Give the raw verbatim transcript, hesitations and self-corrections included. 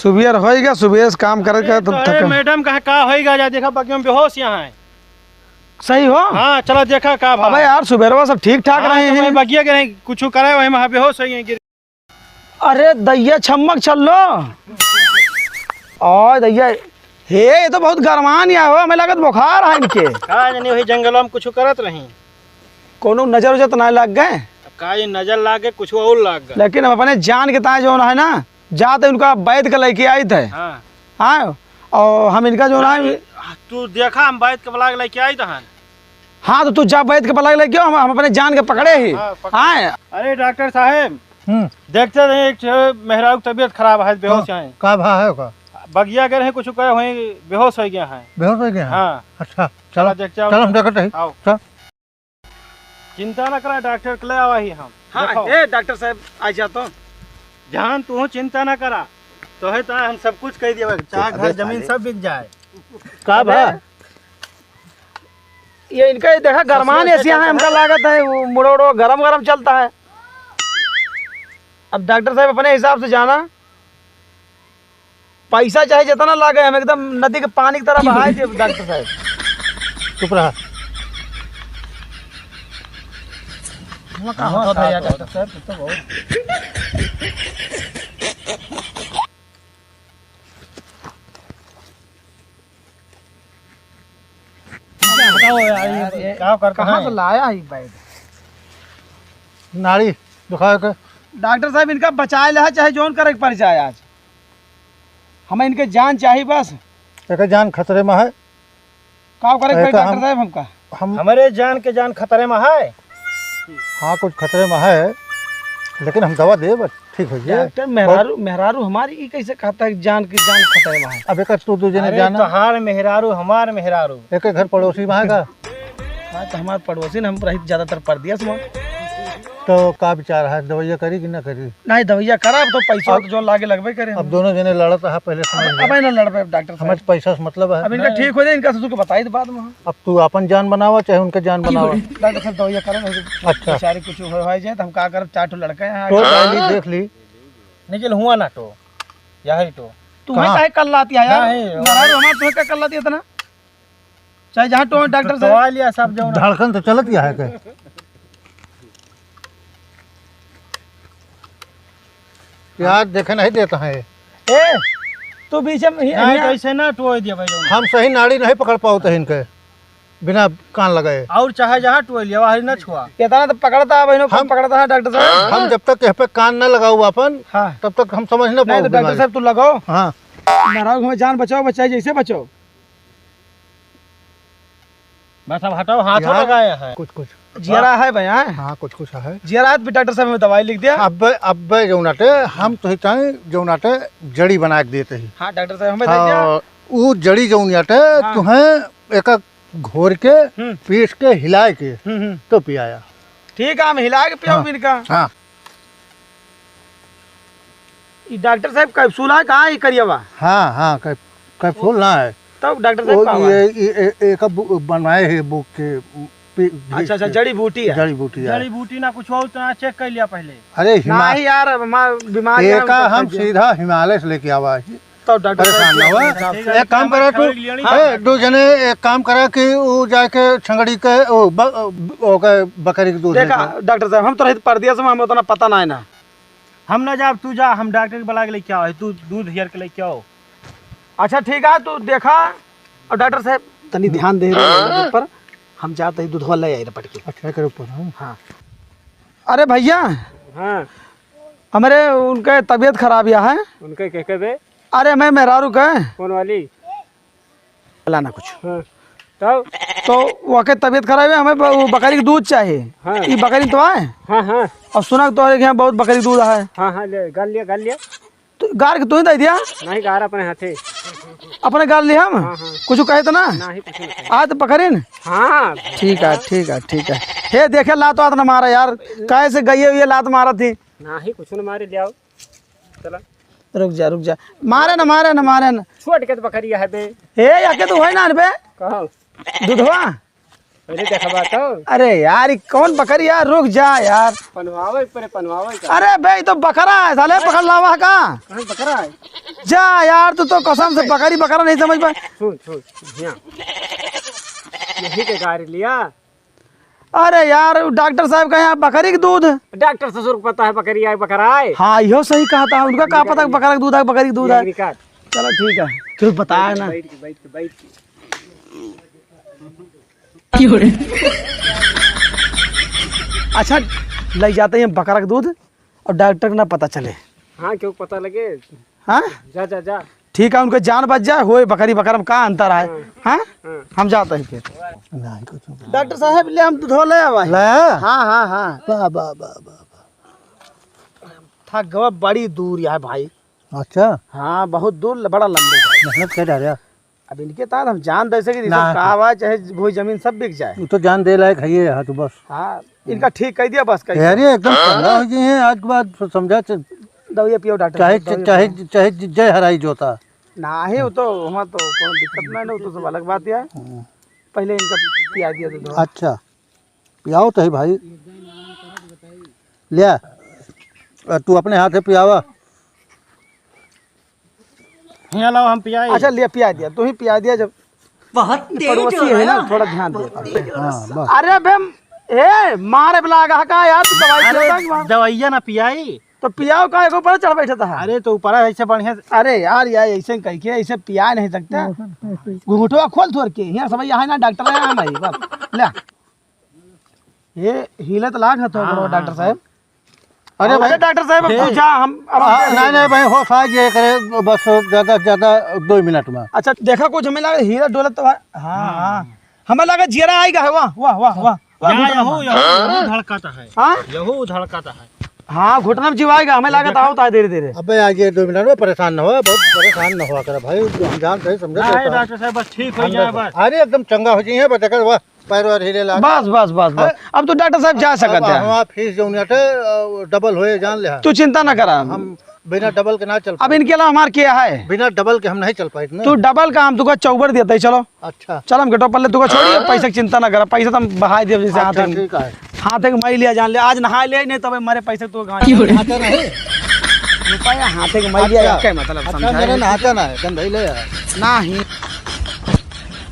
सुबेर होइगा, सुबेर से काम करे के तो अरे थके। मैडम, कहाँ का होइगा? जा देखा, बगिया में बेहोश यहाँ है। सही हो? हाँ, चला देखा का भा। अबे यार, सुबेरवा सब ठीक ठाक हाँ, रहे तो हैं। मैं बगिया के नहीं, कुछ करे, वही में बेहोश हो गए, गिर। अरे दैया, छम्मक चल लो। ओए दैया, हे, ये तो बहुत गरमान या हो, हमें लगत बुखार है इनके। का जानी, वही जंगलवा में कुछ करत रही। कोनो नजर उजर तो नहीं लग गए? अब का ये नजर लाग गए, कुछ और लाग गए। लेकिन हम अपने जान के ताए जौन है ना, जाते उनका बैद के लेके आई थे। हाँ। हाँ, और हम इनका जौन है। तू देखा, हम बैद के बुला के लेके आई तहन। हाँ, तो तू जा बैद के बुला के लेके आओ, हम, हम अपने जान के पकड़े ही। हाँ, पकड़। हाँ। अरे डॉक्टर साहब, हम्म। देखते रहे, एक ठे मेहरारू की तबीयत खराब है, बेहोश हाँ, है। का भा है ओका? बगिया गए हैं, कुछ कहे हुए बेहोश हो गया है। बेहोश हो गया है? हाँ। अच्छा, चला, चला, देख जाओ। चला, हम देखते हैं। आओ। चल। चिंता ना करा, डॉक्टर के ले आवा ही हम। हाँ, देखो। ए, डॉक्टर साहब, आ जा तो। जान, तू चिंता ना करा, तो है तो हम सब कुछ कह दिया, चाहे घर जमीन सब बिक जाए। का भा? ये इनका, ये देखा, गरमान ऐसी है, हमका लागत है, वो मुड़ो उड़ो गरम गरम चलता है। अब डॉक्टर साहब अपने हिसाब से जाना, पैसा चाहे जितना लागे, हम एकदम नदी के पानी की तरह बहाए देब, डॉक्टर साहब। चुप रहा। का होता है यार, डॉक्टर साहब, तू तो बहुत हटाओ यार, ये यार, ये का करता कहाँ है? से लाया है ये बैग? नाड़ी दिखाओ के। डॉक्टर साहब, इनका बचाए ला, चाहे जौन करे के पड़ जाए आज। हमें इनके जान चाहिए बस। एकर जान खतरे में है। का करे के पड़ एकर डॉक्टर हम, साहब हमका? हम हमरे जान के जान खतरे में है। हाँ, कुछ खतरे में है, लेकिन हम दवा देब, ठीक हो जाए। डॉक्टर, मेहरारू, बहुत मेहरारू हमारी ई कैसे कहता है कि जान की जान खतरे में है? अब एक तू दू जने अरे, जाना। तोहार मेहरारू, हमार मेहरारू। एक घर पड़ोसी में है का? हाँ, तो हमार पड़ोसी ने हम रही ज्यादातर परदेस में। तो का विचार है, दवाइया करी कि ना करी? नहीं, दवाइया करा, अब तो पैसा अब तो जो लागे लगबे करे अब हम। दोनों जने लड़त रहा पहले समझ अब, लिया। अब ना लड़बे अब डॉक्टर साहब। हमें तो पैसा से मतलब है। अब इनका नहीं। ठीक हो जाए, इनका ससुर को बताई दे बाद में। अब तू अपन जान बनावा, चाहे उनके जान बनावा। डॉक्टर साहब, दवाइया करा, नहीं तो अच्छा। बेचारे कुछ हो, हो जाए, तो हम का करब? चार ठो लड़का है तो यहाँ। पहली देख ली। निकल हुआ ना तो, यही तो। तू कहाँ? काहे कल्लाती है यार? नहीं। नाराज हमार, तू का कल्लाती है इतना? चाहे जहाँ टोए डॉक्टर साहब। दवा लिया सब जो ना। धड़कन तो चलत ही है के? यार, देखे नहीं देता है। ए, तू बीच में ही, नहीं, यहाँ तो ऐसे ना टोए दिया भाई लोग। हम सही नाड़ी नहीं पकड़ पावत है इनके, बिना कान लगाए। और चाहे जहाँ टोए लिया, वहाँ ना छुआ। इतना तो पकड़ता है भाई, हम पकड़ता है डॉक्टर साहब। हम जब तक यहाँ पे कान ना लगाऊ अपन, हाँ। तब तक हम समझ ना नहीं पाऊ तो डॉक्टर बीमारी। साहब, तू लगाओ। हाँ। नाराज हमें जान बचाओ, बचाए जैसे बचाओ। बस अब हटाओ, हाथों यार, लगाए हैं। कुछ कुछ। जियरा है भैया? हाँ, कुछ कुछ है। जियरा है, फिर डॉक्टर साहब हमें दवाई लिख दिया। अब, अब जौन आटे, हम तो चाहे जौन आटे जड़ी बना के देते ही। हाँ, डॉक्टर साहब हमें दे दिया। हाँ, ऊ जड़ी जौन आटे, हाँ। तुहें एक घोर के, हम्म। पीस के, हिलाए के, हम्म, हम्म। तो पियाया। ठीक है, हम हिला के पियाओ हाँ। इनका। हाँ। ई डॉक्टर साहब कैप्सूल है कहाँ ई करियवा? हाँ, हाँ, कैप-, कैप्सूल ना है। तब डॉक्टर साहब वो का ये, हुआ? ये, ए-, एक बु-, बनवाए है बुक के, पी-, अच्छा, अच्छा, जड़ी बूटी है। जड़ी बूटी है। जड़ी बूटी ना कुछ और तो ना चेक कर लिया पहले। अरे हिमा-, नहीं यार, अब हमार बीमार यार, एका हम सीधा हिमालय से लेके आवा है। तो डॉक्टर परेशान ना हुआ। साहब, एक काम करा तू, छोड़ लिया नहीं। ए, दो जने एक काम करा कि वो जाके छंगड़ी के, ओ, ब-, ओके बकरी के दूध देखा, लेके। डॉक्टर साहब, हम तो रहित परदेस में, हम उतना पता ना है ना। हम ना जाब, तू जा, हम डॉक्टर के बुला के लेके आओ, तू दूध हेर के लेके आओ। अच्छा, ठीक है, तू देखा, और डॉक्टर साहब, तनी ध्यान दे रहे हैं पर हम जाते ही दूधवा ले आई रपट के। अच्छा, करो ऊपर, हाँ। हाँ। अरे भैया, हाँ। हमरे उनके तबीयत खराब या है। उनके कह के बे? अरे मैं मेहरारू के। कौन वाली? फलाना कुछ। हाँ। तब? तो वके तबीयत खराब है, हमें ब-, वो बकरी के दूध चाहिए। हाँ। ई बकरी तो आए? हाँ, हाँ। और सुना कि तोहरे के यहाँ बहुत बकरी दूध है। हाँ, हाँ, ले, गाल लिया, गाल लिया। तो गार के तू ही दे दिया? नहीं, गार अपने हाथे। अपने गाल लिया हम? हाँ, हाँ। कुछ कहे तो ना? नहीं, कुछ नहीं कहे। आज तो पकड़िन? हाँ। ठीक है, ठीक है, ठीक है। हे, देखे ला तो आतना मारा यार, कैसे गई है ये लात मारा थी? नहीं, कुछ न मारे, ले आओ। चला। रुक जा, रुक जा। मारे ना, मारे ना, मारे ना। छोट के तो बकरिया है बे। हे, याके तो होई ना बे। कहाँ? दूधवा। मेरे देखबा तो। अरे यार, ई कौन बकरी यार, रुक जा यार। पनवावे परे, पनवावे का। अरे बे, ई तो बकरा है, साले पकड़ लावा है का? कहाँ बकरा है? जा यार, तू तो कसम से बकरी बकरा नहीं समझ पाए। सुन, सुन, यहाँ। यही के गाड़ी लिया। अरे यार, डॉक्टर साहब का यहाँ बकरी के दूध। डॉक्टर ससुर को पता है बकरी आए, बकरा आए। हाँ, इहो सही कहा था, उनका का पता बकरा के दूध आए, बकरी के दूध आए। निकाल। चलो ठीक है, क्यों बताया ना। बैठ के, बैठ के, बैठ के। अच्छा, ले जाते हैं बकरा के दूध और डॉक्टर के ना पता चले। हाँ, क्यों पता लगे? हाँ? जा, जा, जा। ठीक है, उनके जान बच जाए, होए बकरी बकरा में का अंतर आए? हाँ। हाँ? हाँ। हम जाते हैं फिर। डॉक्टर साहब, ले हम धो ले आवा है। ले? हाँ, हाँ, हाँ। वाह, वाह, वाह, वाह, वाह। थक गवा बड़ी दूर यार भाई। अच्छा। हाँ, बहुत दूर, बड़ा लंबे जाए। मेहनत कर रहा। अब इनके तहत हम जान दे सके, ना। सब का हुआ, चाहे भूमि जमीन सब बिक जाए। वो तो जान दे लायक है ये, हाँ, तो बस। हाँ, इनका ठीक कह दिया बस, कह दिया। अरे, एकदम चंगा हो गए हैं, आज के बाद समझा, च-, दवाइयाँ पियो डॉक्टर चाहे, साहब, दवाइयाँ चाहे, पियो। चाहे जय हराई जोता। नाही, वो तो, वहाँ तो कोनो दिक्कत नहीं ना, वो तो सब अलग बात है। हम्म। पहले इनका पिया दिया दूध। अच्छा, पियाओ तो है भाई, ले आ। अ, तू अपने हाथ से पियावा। हियाँ लाओ, हम पियाई। अच्छा, लिया, पिया दिया, तू ही पिया दिया। जब बहुत तेज पड़ोसी हो है ना, रहा। थोड़ा ध्यान दिया। हाँ, बस। अरे बे, ए, मारे बला गा का यार, तू दवाई अरे, पिया था कि वहाँ? दवाइया ना पियाई। तो पियाओ का, एको ऊपर चढ़ बैठा था। अरे, तो ऊपर ऐसे बढ़िया से। अरे यार, यार, ऐसे कह के ऐसे पिया नहीं सकता। घुघुटवा खोल थोड़ के, यहाँ सब यहाँ ना डॉक्टर है, हम आई, बस, ले। ये हीलत लाग है तो हाँ, करो, हाँ, डॉक्टर साहब। अरे अरे भाई, डॉक्टर साहब, अब हे। तू जा, हम, अब हम हाँ, देख नहीं, लेंगे। नहीं भाई, होश आ गया करे, बस ज्यादा से ज्यादा दो मिनट में। अच्छा, देखा कुछ हमें लगा हीरा डोलत तो है। हाँ, हाँ। हाँ। हमें लगा जियरा आएगा, वाह, वाह, वाह, वाह। वाह, या, घुटना यहू, में। यहू, यहू धड़काता है। हाँ? यहू धड़काता है। हाँ, घुटना में जीव आएगा, हमें लगा देखा? आवता है धीरे धीरे। अबे आ गया दो मिनट में, परेशान न हो, बहुत परेशान न हुआ कर भाई, हम जानते हैं, समझे नहीं, तो डॉक्टर साहब, बस ठीक हो जाए बस। अरे एकदम चंगा हो जाइए, बस देखो, वाह। पैर वैर हिले लाग। बस, बस, बस, बस। हैं? अब तो डॉक्टर साहब जा अब सकत है। हमार फीस जौन हटे, अ, डबल होए, जान ले। तू चिंता ना करा। हम बिना डबल के ना चल अब पाए। इनके अलावा हमार के है? बिना डबल के हम नहीं चल पाए ना। तू डबल का, हम तुका चौबर देते ही, चलो। अच्छा। चल, हम गेटो पर ले तुका छोड़ी, हाँ। पैसे की चिंता ना करा, पैसे तो हम बहाई देब जैसे हाथ अच्छा, में। ठीक है। हाथ के माई लिया जान ले, आज नहाए ले, नहीं तब मारे पैसे तो गाँव। क्यों रे? हाथ नहीं। रुपया हाथ के माई लिया, अच्छा। क्या मतलब अच्छा, समझा मेरा रहे? नहाता ना है, गंधाई ले यार। नहीं,